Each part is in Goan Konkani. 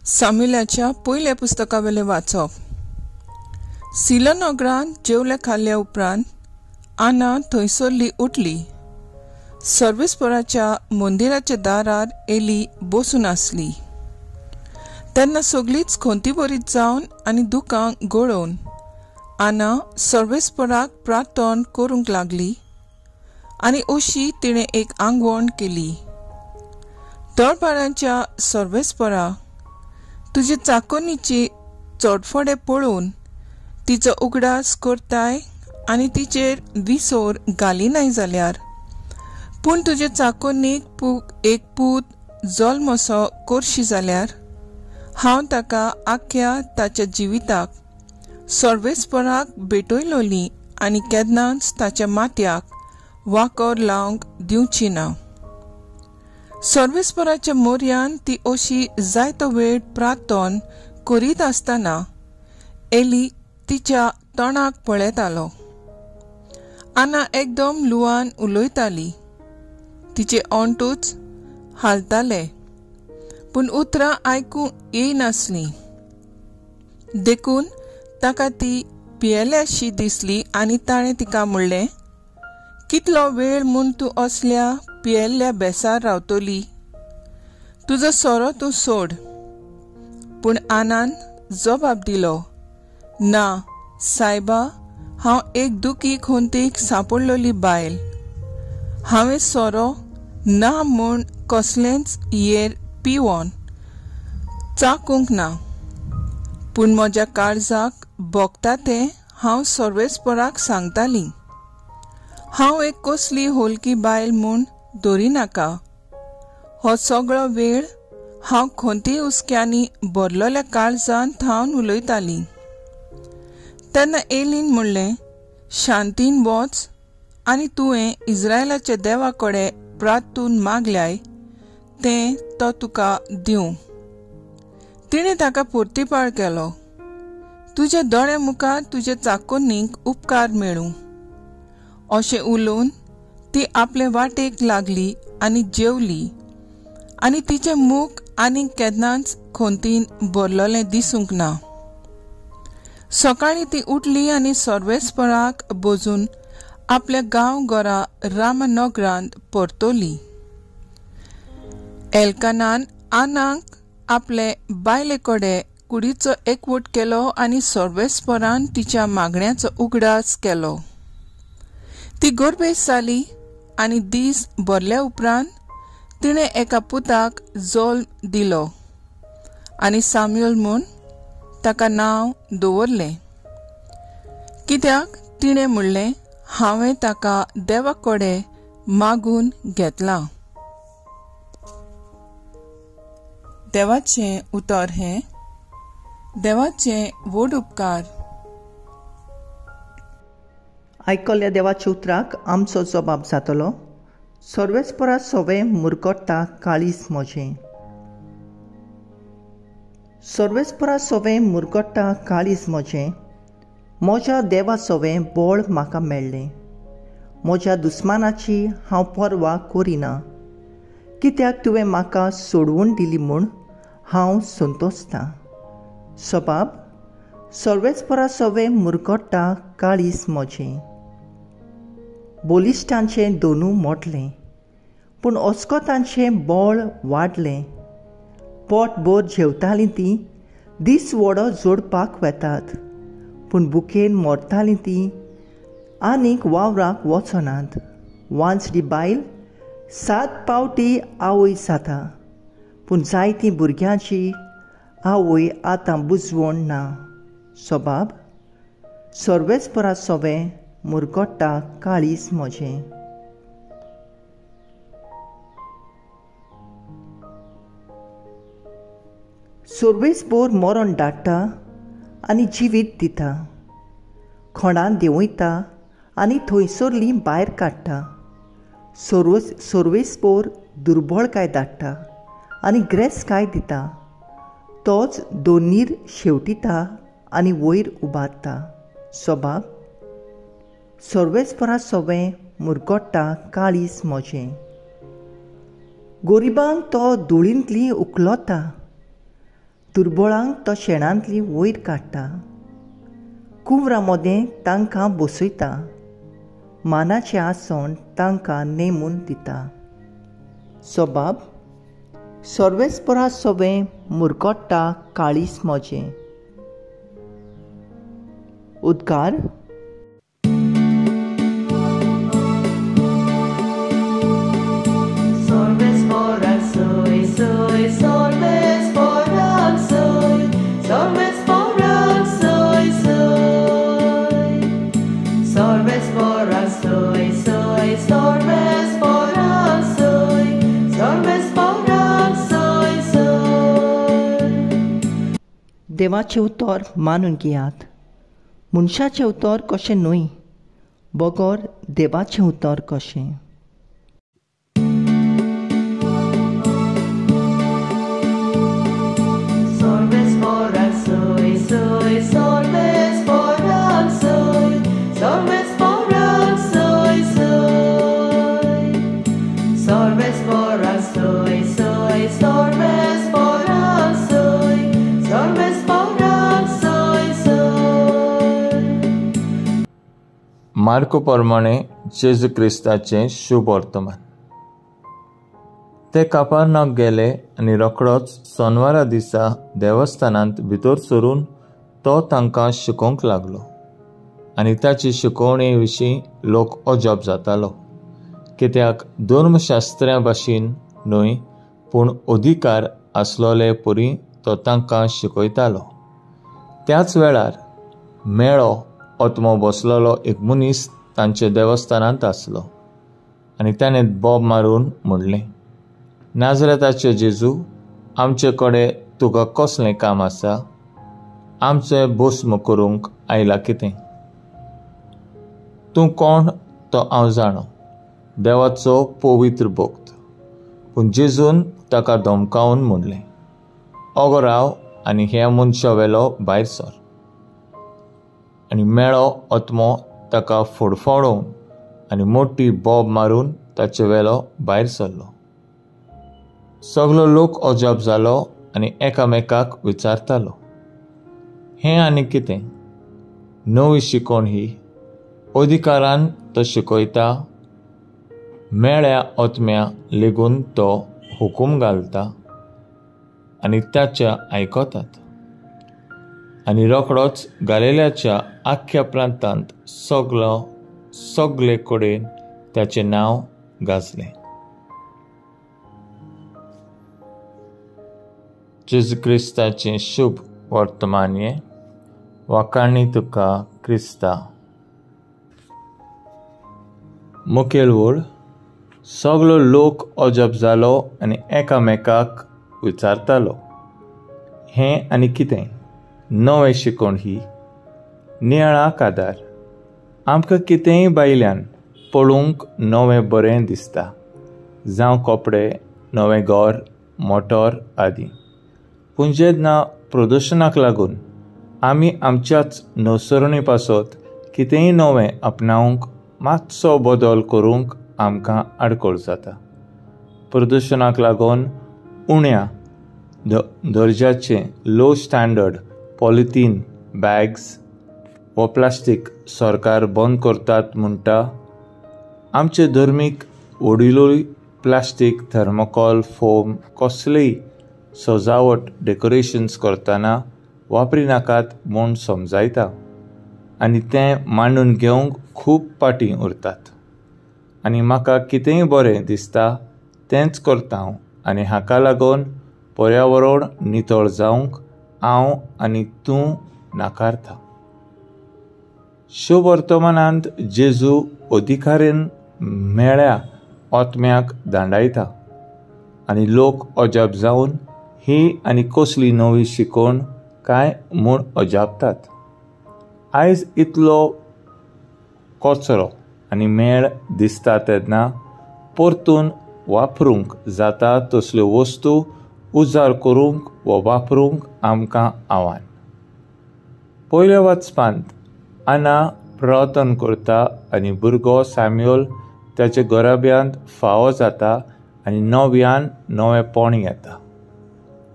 सामुएलाच्या पयल्या पुस्तकावेलें वाचप. सिलोनगरांत जेवले खाल्ल्या उपरांत आना थंयसरली उठली. सर्वेस्पराच्या मंदिराच्या दारार एली बसून आसली. तेन्ना सगळीच खंतीभरीत जावन आनी दुकां गळोवन आना सर्वेस्पराक प्रार्थना करूंक लागली आनी अशी तिणें एक आंगवण केली. दळपारांच्या सर्वेस्परा, तुजे चाकोनीची चडफडे पळोवन तिचो उगडास करताय आनी तिचेर विसोर घालिनाय जाल्यार, पूण तुजे चाकोनीक एक पूत जल्मसो करशी जाल्यार हांव ताका आख्ख्या ताच्या जिविताक सर्वेस्पराक भेटयलोली आनी केन्नाच ताच्या माथ्याक वाकोर लावंक दिवची ना. सर्वेस्पराच्या मोर्यान ती अशी जायतो वेळ प्रार्थन करीत आसतना एली तिच्या तोंडाक पळयतालो. आना एकदम लुवान उलयताली. तिचे ओंठूच हालताले, पूण उतरां आयकूंक येयनासलीं. देखून ताका ती पियेल्याशी दिसली आनी ताणें तिका म्हणलें, कितलो वेळ म्हूण तूं असल्या पियेल्ल्या बेसार रावतली? तुजो सोरो तूं सोड. पूण आनान जबाब दिलो, ना सायबा, हांव एक दुखी खोंतीक सांपडलेली बायल. हांवें सोरो ना म्हूण कसलेंच येर पिवन चाकूंक ना, पूण म्हज्या काळजाक भोगता तें हांव सर्वेस्पराक सांगताली. हांव एक कसली होलकी बायल म्हूण धरिनाका. हो सगळो वेळ हांव खंती हुसक्यांनी भरलेल्या काळजान थावन उलयताली. तेन्ना एलीन म्हणलें, शांतीन वच आनी तुवें इस्रायलाच्या देवा कडेन प्रार्थून मागल्याय तें तो तुका दिवं. तिणें ताका पुर्तीपाळ केलो, तुज्या दोळ्या मुखार तुज्या चाकोनीक उपकार मेळूं. अशें उलोवन ती आपले वाटेक लागली आनी जेवली आनी तिचें मुख आनीक केन्नाच खंतीन भरलेलें दिसूंक ना. सकाळीं ती उठली आनी सर्वेस्पराक बजून आपल्या गांवघरा रामनगरांत परतली. एल्कानान आनाक आपले बायले कडेन कुडीचो एकवट केलो आनी सर्वेस्परान तिच्या मागण्याचो उगडास केलो. ती गर्भेस्त जाली आनी दीस भरल्या उपरांत तिणें एका पुताक जल्म दिलो आनी सामुएल म्हूण ताका नांव दवरलें, कित्याक तिणें म्हणलें, हांवें ताका देवा कडेन मागून घेतलां. देवाचें उतर हें देवाचें व्हड उपकार. आयकल्ल्या देवाच्या उतराक आमचो जबाब जातलो. सर्वेस्परा सोवे मुरगट्टा काळीज म्हजें. सर्वेस्परा सोवे मुरगट्टा काळीज म्हजें. म्हज्या देवा सोवें बळ म्हाका मेळ्ळें. म्हज्या दुस्मानाची हांव पर्वा करिना, कित्याक तुवें म्हाका सोडवून दिली म्हूण हांव संतोशतां. सबाब सर्वेस्परा सोवे मुरगट्टा काळीज म्हजें. बलिश्टांचें दोनू मोडलें, पूण अस्कोतांचें बळ वाडलें. पोटभर जेवतालीं तीं दीस वडो जोडपाक वेतात, पूण भुकेन मरतालीं तीं आनीक वावराक वचनात. वांचडी बायल 7 पावटी आवय जाता, पूण जायतीं भुरग्यांची आवय आतां बुजवण ना. सबाब सर्वेस्परा सोवें मुरगट्टा काळीज म्हजें. सर्वेस्पर मरण धाडटा आनी जिवीत दिता, खोणान देंवयता आनी थंयसरली भायर काडटा. सर्वेस्पर दुर्बळकाय धाडटा आनी ग्रेसकाय दिता. तोच दोनीर शेवटिता आनी वयर उबारता. सबाब सर्वेस्परा सोवें मुरगट्टा काळीज म्हजें. गरिबांक तो धुळींतली उखलता, दुर्बळांक तो शेणांतली वयर काडटा, कुंवरा मोदें तांकां बसयता, मानाचें आसण तांकां नेमून दिता. सोबाब सर्वेस्परा सोबें मुरगट्टा काळीस म्हजें. उद्गार. देवाचें उतर मानून घेयात, मनशाचें उतर कशें न्हय, बगर देवाचें उतर कशें. मार्को प्रमाणे जेजू क्रिस्ताचें शुभ वर्तमान. ते कापारनाक गेले आनी रोखडोच सोनवारा दिसा देवस्थानांत भितर सरून तो तांकां शिकोवंक लागलो आनी ताची शिकोवणे विशीं लोक अजाप जातालो, कित्याक धर्मशास्त्र्या भाशेन न्हय पूण अधिकार आसलोले परी तो तांकां शिकयतालो. त्याच वेळार मेळो आत्मो बसलेलो एक मनीस तांच्या देवस्थानांत आसलो आनी ताणें बोब मारून म्हणलें, नाजरेताचे जेजू, आमचे कडेन तुका कसलें काम आसा? आमचें भस्म करूंक आयला कितें? तूं कोण तो हांव जाणो, देवाचो पवित्र भक्त. पूण जेजून ताका धमकावन म्हणलें, अगो राव आनी ह्या मनशा वेलो भायर सर. आनी मेळो आत्मो ताका फोडफोडोवन आनी मोटी बोब मारून ताचे वेलो भायर सरलो. सगलो लोक अजाप जालो आनी एकामेकाक विचारतालो, हें आनी कितें नवी शिकोवण ही? अधिकारान तो शिकयता, मेळ्या आत्म्या लेगून तो हुकूम घालता आनी ताच्या आयकतात. आनी रोखडोच गालिल्याच्या आख्ख्या प्रांतांत सगळे कडेन ताचें नांव गाजलें. जेजू क्रिस्ताचें शुभ वर्तमान हें. वाखाणी तुका क्रिस्ता. मुखेल वळ. सगलो लोक अजाप जालो आनी एकामेकाक विचारतालो, हें आनी कितें नवें शिकोवण ही? नियाळाक आदार. आमकां कितेंय भायल्यान पळोवंक नवें बरें दिसता, जावं कपडे, नवें घर, मोटर आदी. पूण जेन्ना प्रदुशणाक लागून आमी आमच्याच नसरणी पासत कितेंय नवें आपणावंक मातसो बदल करूंक आमकां आडखळ जाता. प्रदुशणाक लागून उण्या दर्जाचें लो स्टँडर्ड पॉलिथीन बॅग्स व प्लास्टीक सरकार बंद करतात म्हणटा. आमचे धर्मीक वडिलूय प्लास्टीक, थर्मोकॉल, फोम कसलेय सजावट डेकोरेशन्स करतना वापरिनाकात म्हूण समजायता आनी तें मांडून घेवंक खूब फाटीं उरतात. आनी म्हाका कितेंय बरें दिसता तेंच करता हांव आनी हाका लागून पर्यावरण नितळ जावंक हांव आनी तूं नाकारता. शुभ वर्तमानांत जेजू अधिकारीन मेळ्या आत्म्याक दांडायता आनी लोक अजाप जावन ही आनी कसली नवी शिकोवण काय म्हूण अजापतात. आयज इतलो कचरो आनी मेळ दिसता तेन्ना परतून वापरूंक जाता तसल्यो वस्तू उजार करूंक वा वापरूंक आमकां आव्हान. पयल्या वाचपांत आना प्रार्थना करता आनी भुरगो सॅम्युअल ताच्या घराब्यांत फावो जाता आनी नव्यान नवेंपण येता.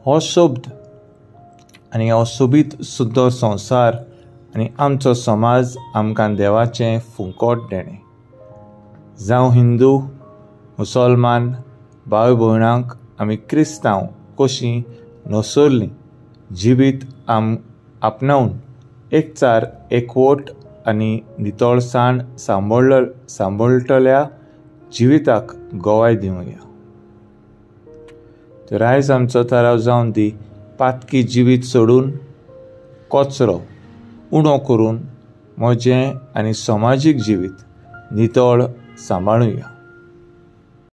हो शब्द आनी हो सोबीत सुंदर संवसार आनी आमचो समाज आमकां देवाचें फुंकोट देणें. जावं हिंदू, मुसलमान भाव भयणांक आमी क्रिस्तांव कशीं नसरलीं जिवीत आम आपणावन एकचार, एकवट आनी नितळसाण सांबाळटल्या जिविताक गवाय दिवया. तर आयज आमचो थाराव जावन दी पातकी जिवीत सोडून कचरो उणो करून म्हजें आनी समाजीक जिवीत नितळ सांबाळुया.